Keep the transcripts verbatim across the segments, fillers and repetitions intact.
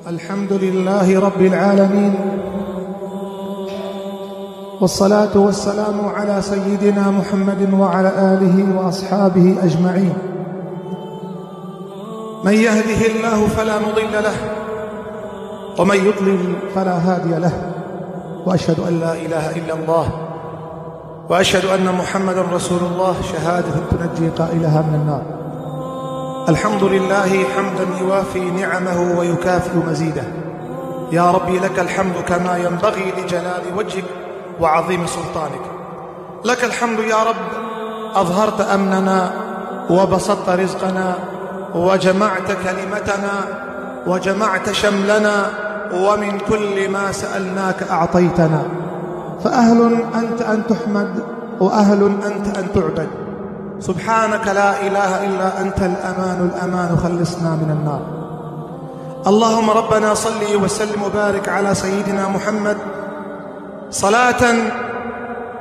الحمد لله رب العالمين، والصلاة والسلام على سيدنا محمد وعلى آله وأصحابه أجمعين. من يهده الله فلا مضل له، ومن يضلل فلا هادي له، وأشهد أن لا إله إلا الله، وأشهد أن محمدا رسول الله، شهادة تنجي قائلها من النار. الحمد لله حمدا يوافي نعمه ويكافئ مزيده. يا ربي، لك الحمد كما ينبغي لجلال وجهك وعظيم سلطانك. لك الحمد يا رب، أظهرت أمننا وبسطت رزقنا وجمعت كلمتنا وجمعت شملنا، ومن كل ما سألناك أعطيتنا، فأهل أنت أن تحمد وأهل أنت أن تعبد. سبحانك لا إله إلا أنت الأمان الأمان، خلصنا من النار. اللهم ربنا صل وسلم وبارك على سيدنا محمد، صلاة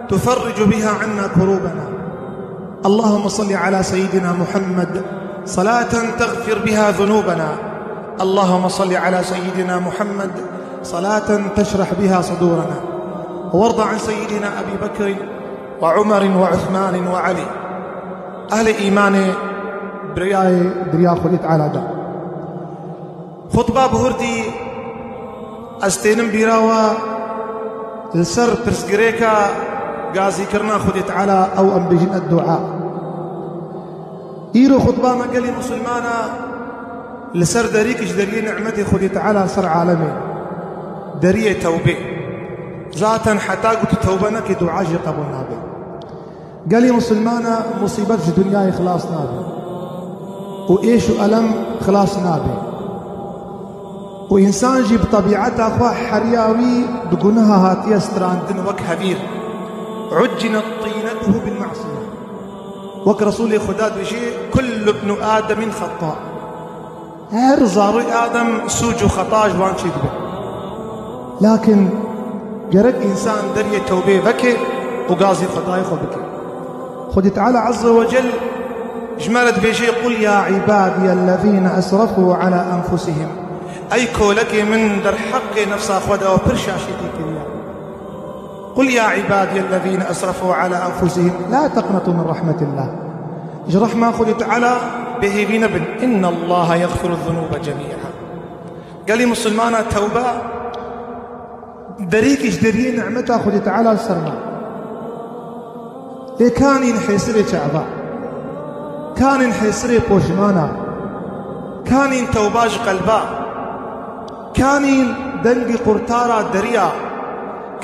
تفرج بها عنا كروبنا. اللهم صل على سيدنا محمد، صلاة تغفر بها ذنوبنا. اللهم صل على سيدنا محمد، صلاة تشرح بها صدورنا. وارض عن سيدنا أبي بكر وعمر وعثمان وعلي. أهل إيمان برياي بريا خديت على دا. Xutba bi hurdî ez tênim bîra we li ser pirsgirêka gazîkirina Xwedê Teala, ew em bêjin eddua. Îro xutba me gelî misilmana li ser derîk ji deriyê nimetê Xwedê Teala li ser alemê, deriyê tewbê. Zaten heta ku tu tewbe nekî, dua jî qebûl nabe. Gelî misilmana musîbet ji dinyayê xilas nabe û êş û elem xilas nabe û însan jî bi tebîeta xwe heriya wî bi guneha hatiye strandin wek hevîr. عجنت طينته بالمعصية. Wek Resûlê Xuda dibêje, كل ابن آدم خطاء. Her zaroy Adem sûc û xeta ji wan çêdibe. Lakin gerek însan deriyê tewbê veke û gazî Xwedayê xwe bike. Xwedî Teala Azze ve Cel ji me re dibêje, قل يا عبادي الذين أسرفوا على أنفسهم. Ey kolekê min derheqê nefsa xwe de pir şaşîtî kiriye. قل يا عبادي الذين أسرفوا على أنفسهم لا تقنطوا من رحمة الله. Ji rehma Xwedê Teala bêhêvî nebin. إن الله يغفر الذنوب جميعا. Gelî misilmana tewbe derîkî ji deriyê nimeta Xwedê Teala li ser me. Lê kanîn hêsirê çava, kanîn hêsirê poşimana, kanîn tewba ji qelba, kanîn dengî qurtara deriya,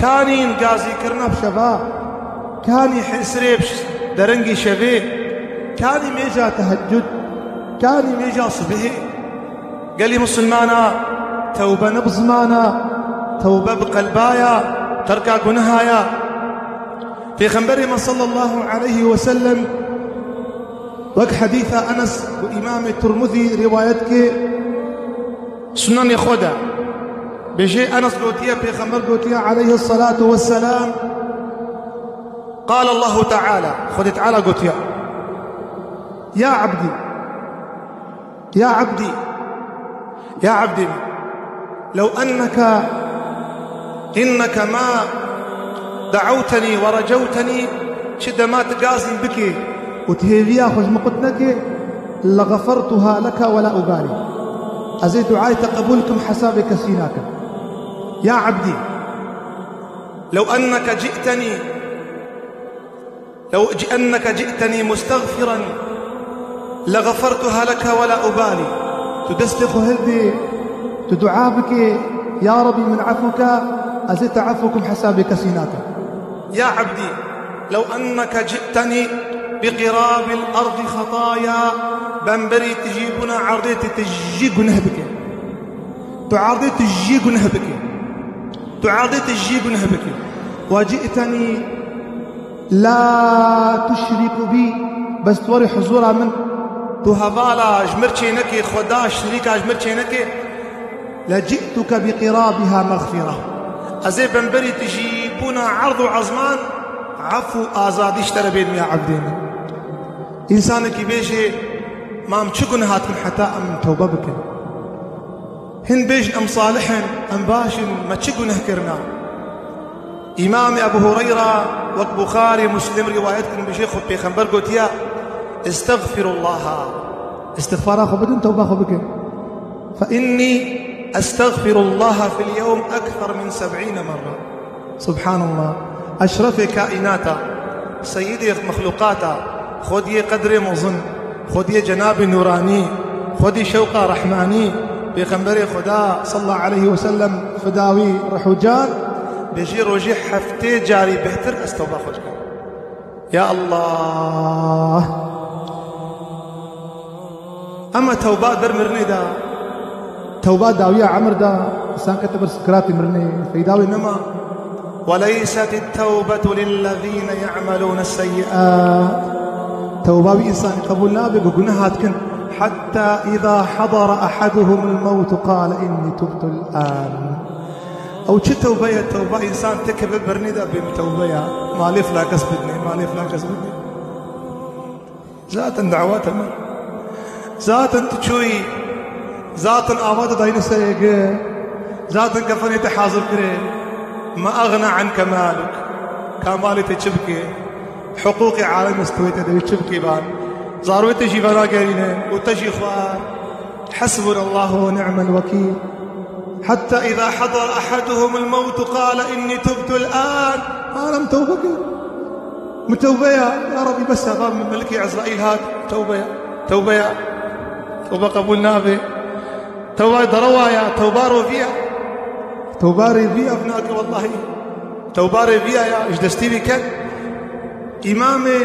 kanîn gazîkirina bi şeva, kanî hêsirê bi ş-, derengî şevê, kanî mêja tehecud, kanî mêja sibihê. Gelî misilmana, tewbe ne bi zimana, tewbe bi qelbaya, terka guneha ya. Pêxemberê me sallallahu aleyhi ve sellem wek hedîsa Enes ku Îmamê Tirmizî rîwayet ke Sunenê xwe de, bêje Enes gotiye, Pêxember gotiye aleyhi salatu ve selam, قال الله تعالى, Xwedê Teala gotiye, يا عبدي، يا عبدي، يا عبدي، لو أنك، إنك ما دعوتني ورجوتني، çi dema tu gazî bikê û tu hêviya xwe ji min qut nekê, لغفرتها لك ولا أبالي. Ez ê duayê te qebûl kim, hesabê kesî nakim. يا عبدي، لو أنك جئتني لو ج-، أنك جئتني مستغفرا لغفرتها لك ولا أبالي. Tu destê xwe hildê, tu dua bikê, ya Rebî min efû ke, ez ê te efû kim, hesabê kesî nakim. يا عبدي، لو أنك جئتني بقراب الأرض خطايا، bemberî tijîbûna erdê tu tijî guneh bikê. Tu erdê tijî guneh bikê. Tu erdê tijî guneh bikê. وجئتني لا تشرك بي، bes tu werî huzûra min, tu hevala ji mir çênekê, Xweda şirîka ji mir çênekê, لجئتك بقرابها مغفرة. Ez ê bemberî tijîbûna erd û ezman, efû azadî ji te re bêdim ya evdê min. Însanekî bêjê, ma em çi guneh hatin heta em tewbe bikin? Hin bêjin em salih in, em baş in, me çi guneh kirina? Îmamê Ebu Hureyra wek Buxarî, Muslim rîwayet kirin, bêjê xwe pêxember gotiye, "Estexfirullaha." Îstixfara xwe bidin, tewba xwe bikin. "Fe innî estexfirullaha fil yewm ekser min seb'îne merre." Subhanallah. Eşrefê kaînata, seyidê mexlûqata, xwediyê qedrê mezin, xwediyê cenabê nûranî, xwedî şewqa rehmanî, pêxemberê Xweda sallallahu aleyhi ve sellem fidawî ruh û can, bêjî rojê heftê carî bêhtir ez tewba xwe dikim. Ya Allah! Ema tewba ber mirinê de, tewba dawiya emir de, insan kete ber sikaratê mirinê, feyda wê nema. "وليست التوبة للذين يعملون السيئات." Tewba wî insanî qebûl nabe, ku guneh hat kin. "حتى إذا حضر أحدهم الموت قال إني تبت الآن." Ew çi tewbe ye? Tewba însan têkeve bernê de bê tewbe ya. Malê filan kes bidinê, malê filan kes bidinê. Zaten daweta me. Zaten tu çûyî. Zaten ava te dayîne serê gi. Zaten kefenê te hazir kirê. "ما أغنى عنك مالك." Ka malê te çi bike? Hiqûqê alemê stûyê te de wî çi bike ban? Zarokê te jî venagerîne û te jî xwar. "حسبنا الله ونعم الوكيل." "حتى إذا حضر أحدهم الموت قال إني تبت الآن." Anam tewbe kir. Min tewbe ya. Ya Rabbi, bes e, ba min melikê Ezraîl hat. Tewbe ya. Tewbe ya. Tewbe qebûl nabe. Tewba derewa ya. Tewba rovî ya. Tewba rêvî ev nake wellahî. Tewba rêviya ya, ji destî wî ket. Îmamê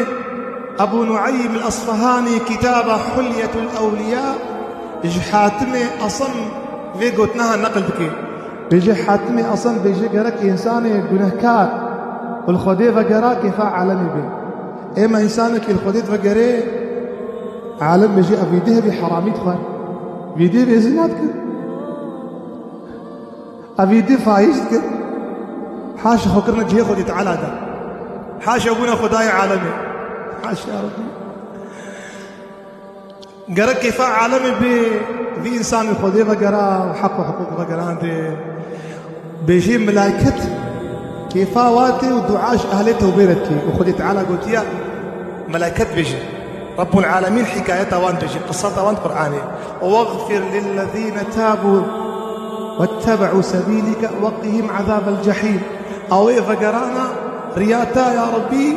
Ebû Nueym el-Esfehanî kitaba Hulyetul Ewliya ji Hatimê Esem vê gotina neqil dike. Bêje Hatimê Esem bêje gerek însanê gunehkar li Xwedê vegera kêfa alemê bê. Êma însanekî li Xwedê vegere, alem bêje ev vî dê hebî heramî dixwar. Vî dê bê zina dikir. Evî dî fahîş dikir. Haşa xwe kirine cihê Xwedî Teala de. Haşa bûne Xwedayê alemê. Haşa ya Rabbî. Gerek kêfa alemê bê, vî însanî Xwedê vegera û heq û hiqûq vegerandê. Bêjî melaiket kêfa wa tê û dua ji ehlê tewbê re dikê. Û Xwedî Teala gotiye, melaiket bêjin. Rabbul Alemîn hikayeta wan dibêje, qiseta wan di Qur'anê. "وَاغْفِرْ لِلَّذِينَ تَابُوا وَاتَّبَعُوا سَبِيلَكَ وَقِهِمْ عَذَابَ الْجَحِيمِ." Awê vegerana riya te, ya Rabbî,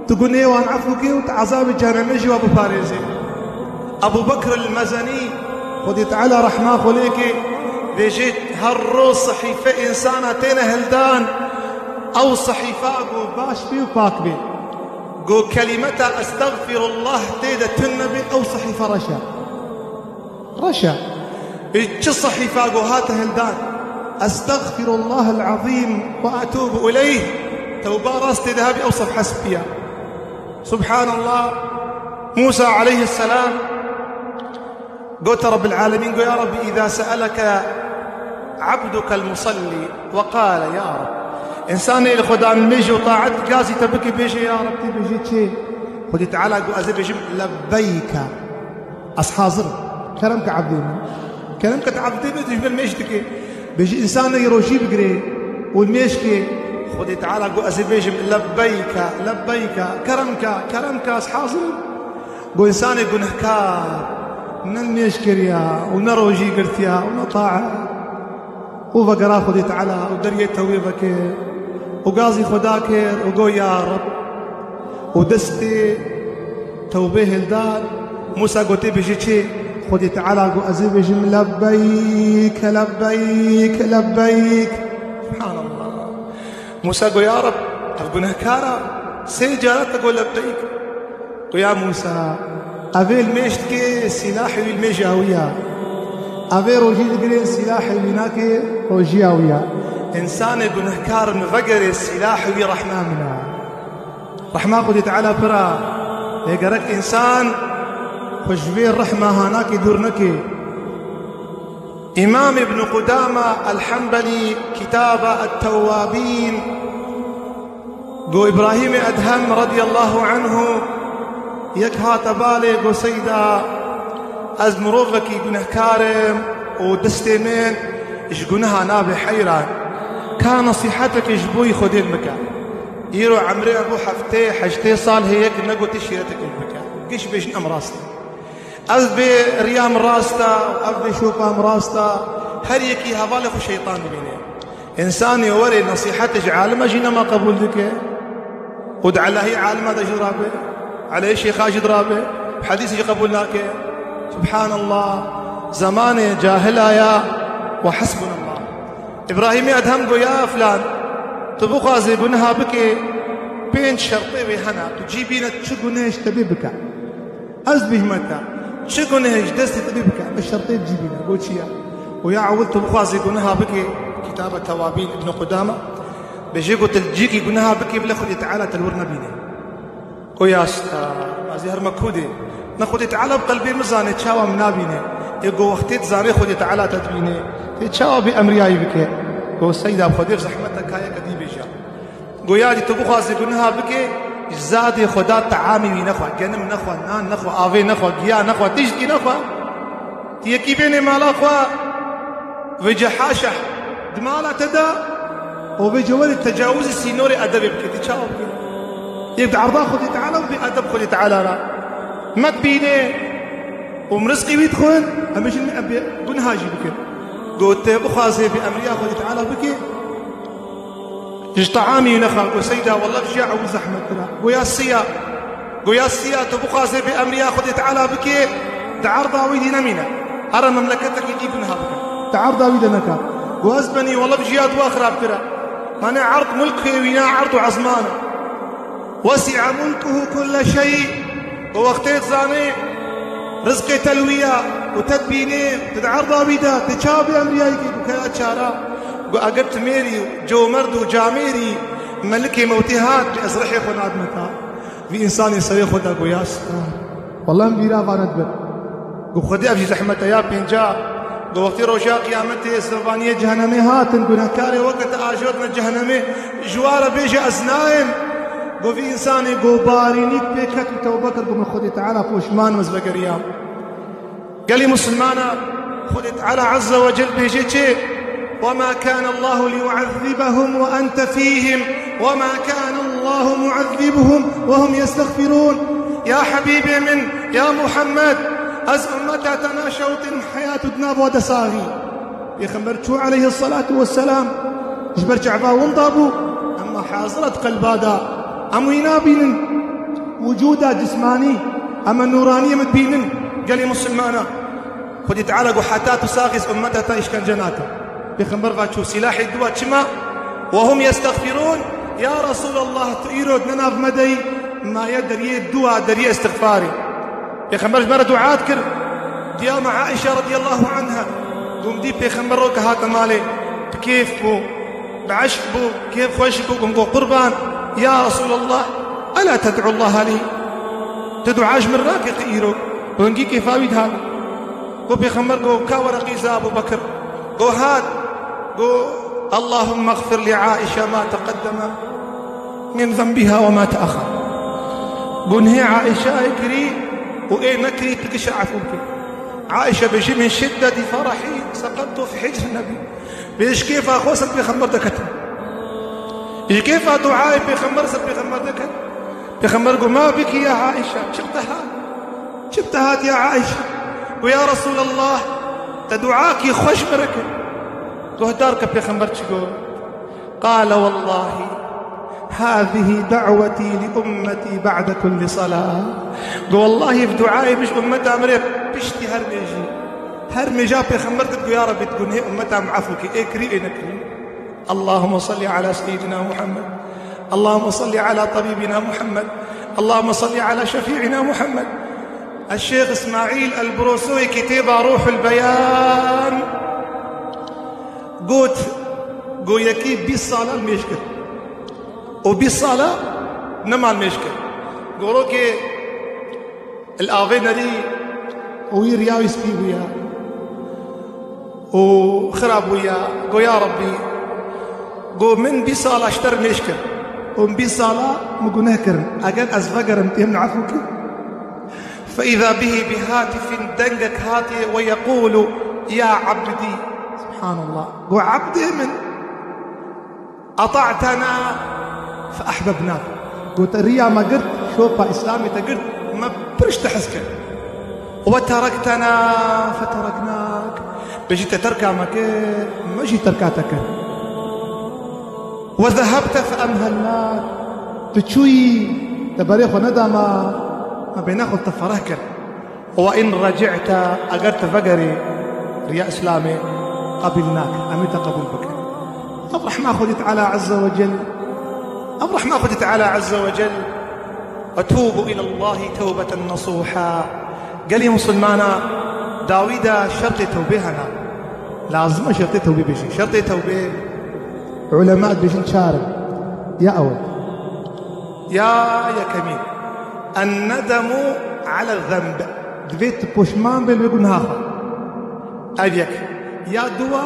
tu gunê wan efû kê û tu ezabê cehennemê jî wa biparêzê. Ebu Bekr el-Mezenî, Xwedî Teala rehma xwe lê ke, dibêje, her roz sehîfe însana têne hildan, ew sehîfa ku baş bê û pak bê. Go kelîmeta estexfirullah tê de tune be, ew sehîfe reş e. Reş e. Ê çi sehîfa go hate hildan? Estexfirullahel azîm ve etûbu ileyh. Tewba rast tê de hebî, ew sefhe spî ye. Subhanallah. Musa aleyhisselam Gote Rabbil Alemîn, go, ya Rabbî, îza se'eleke abdukel musallî ve qale, ya Rab. Însanê li xwe danimêje û taet gazî te bike, bêje, ya Rab, tê bêje çê? Xwedî Teala go, ez ê bêjim, lebbeyke. Ez hazir im. Kerem ke ebdê min. Kerem ke tu ebdê min, tu ji min mêj dike. Bêje, însanê rojî bigire û mêj ke. Xwedî Teala go, ez ê bêjim, lebbeyke, lebbeyke, kerem ke, kerem ke, ez hazir im. Go însanê gunehkar, ne nimêj kiriya û ne rojî girtiya û ne taet, û vegera Xwedê Teala û deriyê tewbê vekir û gazî Xweda kir û go, ya Reb, û destê tewbê hildan, Musa gotê bêjî çi? Xwedê Teala go, ez ê bêjim, lebbeyk, lebbeyk, lebbeyk. Subhanallah. Musa go, ya Reb, ev gunehkar e, sê cara te go lebbeyk. Go ya Musa, evê li mêj dike, sîlahê wî li mêja wî ya. Evê rojî digire, sîlahê wî nake, rojiya wî ya. Însanê gunehkar min vegerê, sîlahê wî rehma min a. Rehma Xwedê Teala pir a. Lê gerek însan xwe ji vê rehma hanakê dûr neke. Îmam Îbn Qudama el-Henbelî kitaba et-Tewwabîn Go Îbrahîmê Edhem radiyallahu anhu yek hate balê, go, Seyda, ez mirovekî gunehkar im, û destê min ji guneha nabe heyran. Ka nesîhetekê ji bo Xwedê bike. Îro emrê Ebû heftê heştê sal heye ku negotî şîretekê bike. Giş bêjin em rast in. Ev bê riya min rast e, ev bê şopa min rast e. Her yekî hevalê xwe şeytan dibîne. Însanê were nesîhetê ji alime jî nema qebûl dike. û di elahî alima de jî rabe, elahî şêxa jî dirabe, bi hedîsê jî qebûl nake. Subhanallah. Zemanê cahila ya. Ve hasbunallah. Îbrahîmê Edhem got, ya filan, tu bixwazê guneha bikê, pênc şertê wê hene, tu cî bîne çi gunehê ji te bê bike. Ez dibêjim te, çi gunehê ji destê te bê bike, me şertê cî bîne. Got, çi ye? Got, ya ewil tu bixwazê guneha bikê, kitaba Tewabîn Îbn Qudame, bêje, got, tu cîkî guneha bikê, bila Xwedê Teala te li wir nebîne. Got, ya sta, ez ê herme kûdê. Ne Xwedê Teala bi qelbê min zane, çawa min nabîne. Ê got, wextê dizane Xwedê Teala te dibîne, tê çawa bê emriyayî bike? Got, Seyda, bi Xwedê bi zehmet te ka yeke dî bêje. Goya dî tu bixwazî guneha bikê, zadê xwe da teamî wî nexwe, genim nexwe, nan nexwe, avê nexwe, giya nexwe, tiştî nexwe. Tu yekî bênê mala xwe, vêce haşa di mala te de û vêce werî tecawizî sînorê edebê bikê. Tu çawa bikê? Yek di erda Xwedê Teala û bê edeb Xwedê Teala ra. Me dibînê û min rizqî wî dixwin, em bêjin em bê guneha jî bikin. Got, tu bixwazê bê emriya Xwedê Teala bikê, ji teamî nexa, got, Seyda, wele jiya ew zehmet bira. Goya siya, goya siya, tu bixwazê bê emriya Xwedê Teala bikê, di erda wî dî nemîne. Here memleketekî dî guneha bike. Di erda wî de neka. Got, ez benî, wele jiya dua xirabtir e. Mane erd mulkê wî ne erd û ezman e. Wesi'a mulkuhu kulle şey. Û wextê dizanê rizqê te li wî ya û te dibînê, tu di erda wî de, tu çawa bê emriyayî kê ku kera çara? Got, eger tu mêrî û comerd û camêrî melikê mewtê hat, ez rihê xwe nadime ta. Vî însanê serê xwe de got, ya sta. Wele em vîra vane dibin. Got, Xwedê ev jî zehmet e ya pênca. Got, wextê roja qiyametê, servaniyê cehenemê hatin, gunehkarê weke te ajotine cehenemê, ji wa re bêje ez nayêm. Got, vî însanê gobarînî pê ket û tewbe kir, got, min Xwedê Teala poşman im, ez vegeriyam. Gelî musulmana, Xwedê Teala Azze ve Cel bêje çi? وما كان الله ليعذبهم وأنت فيهم وما كان الله معذبهم وهم يستغفرون. Ya Habîbê min, ya Muhammed, ez ummeta te naşewtim heyat û di nav wa de saxî. Pêxember çû aleyhisselatu vesselam, ji ber çava winda bû, emma haziret qelba da. Em wî nabînin, wicûda cismanî, em nûranî em dibînin, gelê musulmana. Xwedî Teala got, heta tu saxî ez ummeta te îşkence nakim. Pêxember va çû sîlahê dua çima? وهم يستغفرون. Ya Resûlallah, tu îro ne nav me de yî, maye deriyê dua, deriyê îstixfarê. Pêxember ji me re dua dikir. Diya me Aîşe radiyallahu anha. Gom dî Pêxember ro ke hate malê, bi kêf bû, bi eşq bû, kêf xweş bû, gom got, qurban, ya Resûlallah, ela ted'u Allah lî? Tu dua ji min rakî qî îro? Hingî kêfa wî dihat. Got Pêxember got, ka wereqî za Ebû Bekir. Got hat, got, اللهم اغفر لعائشة ما تقدم من ذنبها وما تأخر. Gunhê Aîşayê kirî û ê nekirî tu giş efû bike. Aîşe bêjî, من شدة فرحي سقطت في حجر النبي. Bê ji kêfa xwe ser Pêxember de ketim. Ji kêfa duayê Pêxember ser Pêxember de ket. Pêxember got, ما بك يا عائشة؟ Çi bi te hat? Çi bi te hat ya Aîşe? Got, ya Resûlallah, te duakî xweş bi re kir. Guhdar ke Pêxember çi got. قال والله هذه دعوتي لأمتي بعد كل صلاة. Got, wellahî ev duayê min ji ummeta min re piştî her mêjî. Her mêja Pêxember dibêt, got, ya Rebî, tu gunhê ummeta min efû kî, ê kirî, ê nekirî. اللهم صل على سيدنا محمد. اللهم صل على طبيبنا محمد. اللهم صل على شفيعنا محمد. الشيخ إسماعيل البروسوي kitêba Ruhul Beyan got, got yekî bîst sala mêj kir. Û bîst sala nema mêj kir. Gorokê li avê nerî û wî riya wî spî bûye. Û xira bûye. Go, ya Rebbî, go, min bîst sala ji te re mêj kir. Û min bîst sala min guneh kirin. Eger ez vegerim, tê min efû kir. فإذا به بهاتف, dengek hatiye, ويقول, يا عبدي، سبحان الله، got, "Ebdê min, أطعتنا فأحببناك." Got, "Te riya me girt, şopa Îslamê te girt, me pir ji te hez kir. وتركتنا فتركناك." Bêjî te terka me kir, me jî terka te kir. وذهبت فأمهلناك. Tu çûyî, te berê xwe neda me, me bêhna xwe te fereh kir. وإن رجعت, eger tu vegerî riya Îslamê, قبلناك, em ê te qebûl bikin. Ev rehma Xwedê Teala Azze ve Cel, ev rehma Xwedê Teala Azze ve Cel, وتوبوا إلى الله توبة نصوحا. Gelê Musulmana, dawî de şertê tewbê hene. Lazim e şertê tewbê bêjî. Şertê tewbê, ulema dibêjin çar in. Ya ewil. Ya yekemîn. الندم على الذنب. Divê tu poşman bê li wê gunha xwe. Ev yek. Ya duwa,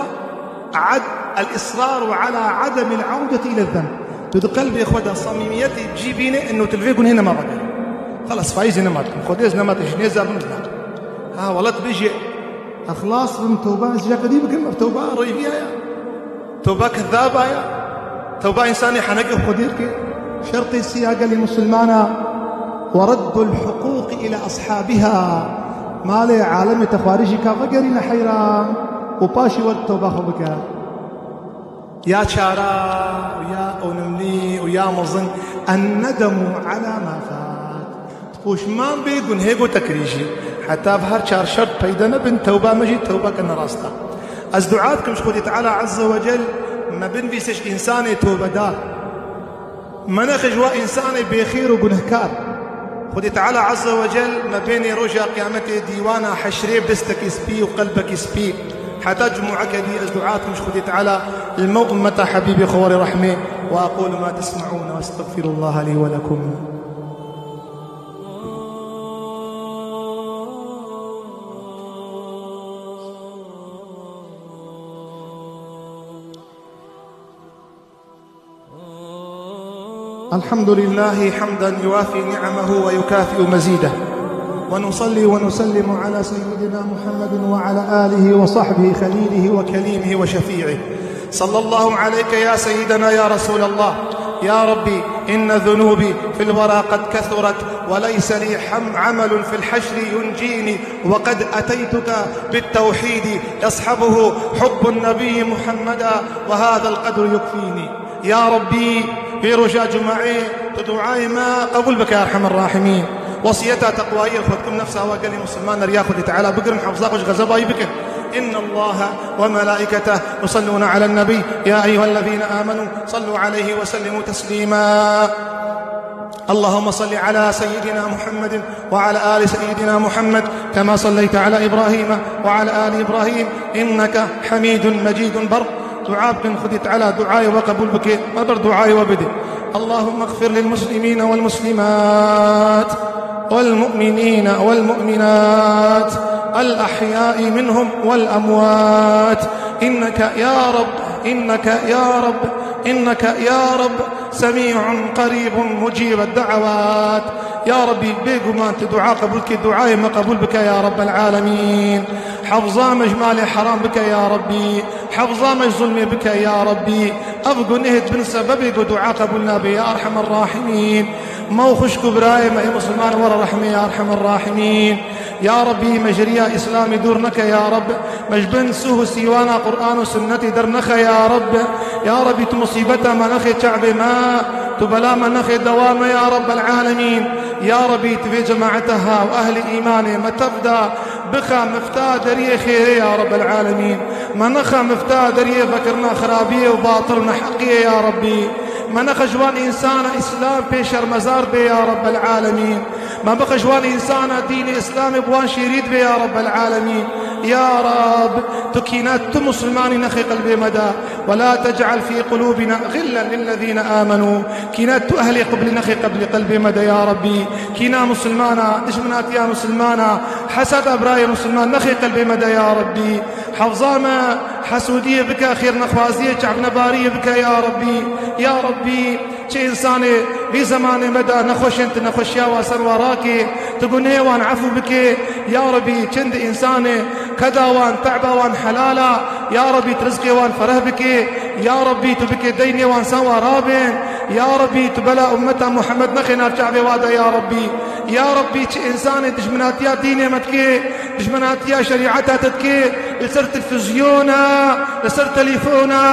عد-، الإصرار على عدم العودة إلى الذنب. Tu di qelbê xwe de samîmiyetê cî bîne, ino tu li vê gunhê nema vegerî. Xelas, faîzê nema dikim. Xwedê ez nema te jî nêzabim, ez nakim. Ha, wela tu bêjî, "Exlas bim, tewba ez ji ya kedî bikim?" Ev tewba rêviya ya. Tewba kezaba ya. Tewba însanê henekê Xwedê dike. Şertê sê ya gelê Musulmana, ورد الحقوق إلى أصحابها. Malê alemê te xwarî jî ka vegerîne heyra û paşî wer tewba xwe bike. Ya çara û ya onimlî û ya mezin, الندم على ما فات. Poşman bê gunhê ku te kirî jî. Heta ev her çar şert peyde nebin, tewba me jî tewbeke nerast e. Ez dua dikim ji Xwedê Teala Azze ve Cel me binivîse ji însanê tewbedar. Me nexe ji wa însanê bêxêr û gunehkar. Xwedê Teala Azze ve Cel me bênê roja qiyametê dîwana heşrê bi destekî spî û qelbekî spî. Heta cumûeke dî ez dua dikim ji Xwedê Teala li me û ummeta Hebîbê xwe were rehmê. وأقول ما تسمعون وأستغفر الله لي ولكم. الحمد لله حمدا يوافي نعمه ويكافئ مزيده. ونصلي ونسلم على سيدنا محمد وعلى آله وصحبه خليله وكليمه وشفيعه. صلى الله عليك يا سيدنا يا رسول الله. يا ربي، إن ذنوبي في الورى قد كثرت، وليس لي حم-، عمل في الحشر ينجيني، وقد أتيتك بالتوحيد يصحبه حب النبي محمدا، وهذا القدر يكفيني. Ya Rabbî, vê roja Cumeyê tu duayê me qebûl bike, ya Erhemer Rahimîn. Wesiyeta teqwayê xwe dikim nefsa we gelê Musulman, riya Xwedê Teala bigirin, hefza xwe ji xezeba wî bikin. إن الله وملائكته يصلون على النبي، يا أيها الذين آمنوا صلوا عليه وسلموا تسليما. اللهم صل على سيدنا محمد وعلى آل سيدنا محمد كما صليت على إبراهيم وعلى آل إبراهيم إنك حميد مجيد. Ber dua bikin, Xwedê Teala duayê we qebûl bike, me ber duayê we bide. اللهم اغفر للمسلمين والمسلمات والمؤمنين والمؤمنات الأحياء منهم والأموات إنك يا رب، إنك يا رب، إنك يا رب سميع قريب مجيب الدعوات. Ya Rabbî, bêguman tu dua qebûl kî, duayê me qebûl bike ya Rabbel Alemîn. Hefza me ji malê heram bike ya Rabbî. Hefza me ji zulmê bike ya Rabbî. Ev gunehê dibin sebebê ku dua qebûl nabe ya Erhemer Rahimîn. Me û xwişk û birayê me ê Musulman were rehmê ya Erhemer Rahimîn. Ya Rabbî, me ji riya Îslamê dûr neke ya Reb. Me ji bin sûh û sîwana Qur'an û sunnetê dernexe ya Reb. Ya Rabbî, tu musîbeta me nexe çavê me. Tu bela me nexe dewa me ya Rabbel Alemîn. Ya Rabbî, tu vê cemaeta ha û ehlê îmanê me tev da. Bixe mifta deriyê xêrê ya Rabbel Alemîn. Me nexe mifta deriyê vekirina xirabiyê û batil û neheqiyê ya Rabbî. Me nexe ji wan însana Îslam pê şermezar bê ya Rabbel Alemîn. Me bixe ji wan însana dînê Îslamê bi wan şêrî dibe ya Rabbel Alemîn. Ya Rab, tu kîna tu Musulmanî nexe qelbê me de. ولا تجعل في قلوبنا غلا للذين آمنوا. Kîna tu ehlê qiblî nexe qeblî qelbê me de ya Rabbî. Kîna Musulmana, dijminatiya Musulmana, hesada birayê Musulman nexe qelbê me de ya Rabbî. Hefza me hesûdiyê bike, xêrnexwaziyê, çavnebariyê bike ya Rabbî. Ya Rabbî, çi însanê vî zemanê me de nexweş in, tu nexweşiya wan ser wan rakê, tu gunehê wan efû bikê. Ya Rabbî, çend însanê Keda wan, te'ba wan helal a. Ya Rabbî, tu rizqê wan fereh bike. Ya Rabbî, tu bike deynê wan san wan rabin. Ya Rabbî, tu bela ummeta Muhammed nexê nav çavê wa de, ya Rabbî. Ya Rabbî, çi însanê dijminatiya dînê me dike, dijminatiya şerîeta te dike, li ser televîzyona, li ser telefona,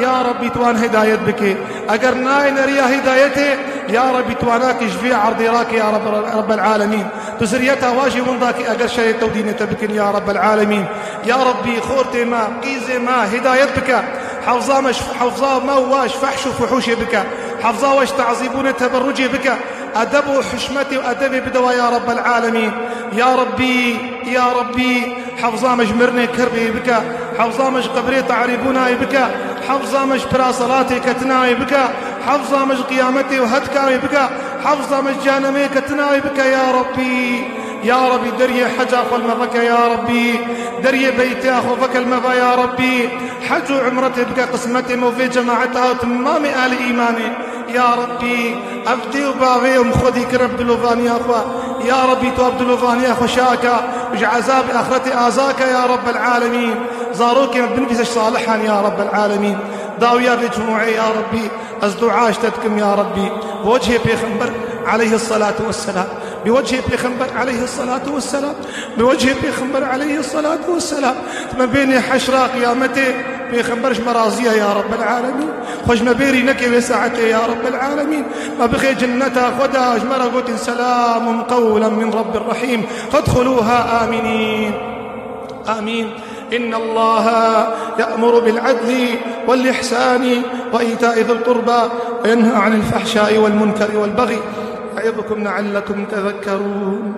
ya Rabbî, tu wan hidayet bike. Eger nayêne riya hidayetê, ya Rabbî, tu wan ake ji vê erdê rake, ya Rabb-, Rabbel Alemîn. Tu ziriyeta wa jî winda ke eger şerê te û dînê te bikin, ya Rabbel Alemîn. Ya Rabbî, xortê me, qîzê me hidayet bike. Hefza me ji, hefza me û we ji fehş û fuhuşê bike. Hefza we ji tazîbûnê teberrucê bike. Edeb û hişmetê û edebê bide we, ya Rabbel Alemîn. Ya Rabbî, ya Rabbî, hefza me ji mirinê kerbê bike. Hefza me ji qebrê tarîbûnayê bike. Hefza me ji pira selatê ketinayê bike. Hefza me ji qiyametê û hetkayê bike. Hefza me ji cehennemê ketinayê bike, ya Rabbî. Ya Rabbî, deriyê heca xwe li me veke, ya Rabbî. Deriyê beytiya xwe veke li me ve, ya Rabbî. Hec û umretê bike qismetê me û vê cemaeta û timamê ehlî îmanê. Ya Rabbî, ev dê û bavê em xwedî kir ev dilovaniya xwe. Ya Rabbî, tu ev dilovaniya xwe şaka û ji ezabê axretê azaka, ya Rabbel Alemîn. Zarokê me binivîse ji salihan, ya Rabbel Alemîn. Dawiya vê cumûeyê, ya Rabbî, ez dua ji te dikim, ya Rabbî. Bi wechê Pêxember aleyhisselatu vesselam. Bi wechê Pêxember aleyhisselatu vesselam. Bi wechê Pêxember aleyhisselatu vesselam. Me bênê heşra qiyametê, Pêxember ji me razî ye, ya Rabbel Alemîn. Xwe ji me bêrî neke wê saetê, ya Rabbel Alemîn. Me bixê cinneta xwe de, ji me re gotin, "Selamun qewlen min Rabbir Rahîm. Fedxulûha amînîn." Amîn. إن الله يأمر بالعدل والإحسان وإيتاء ذي القربى وينهى عن الفحشاء والمنكر والبغي يعظكم لعلكم تذكرون.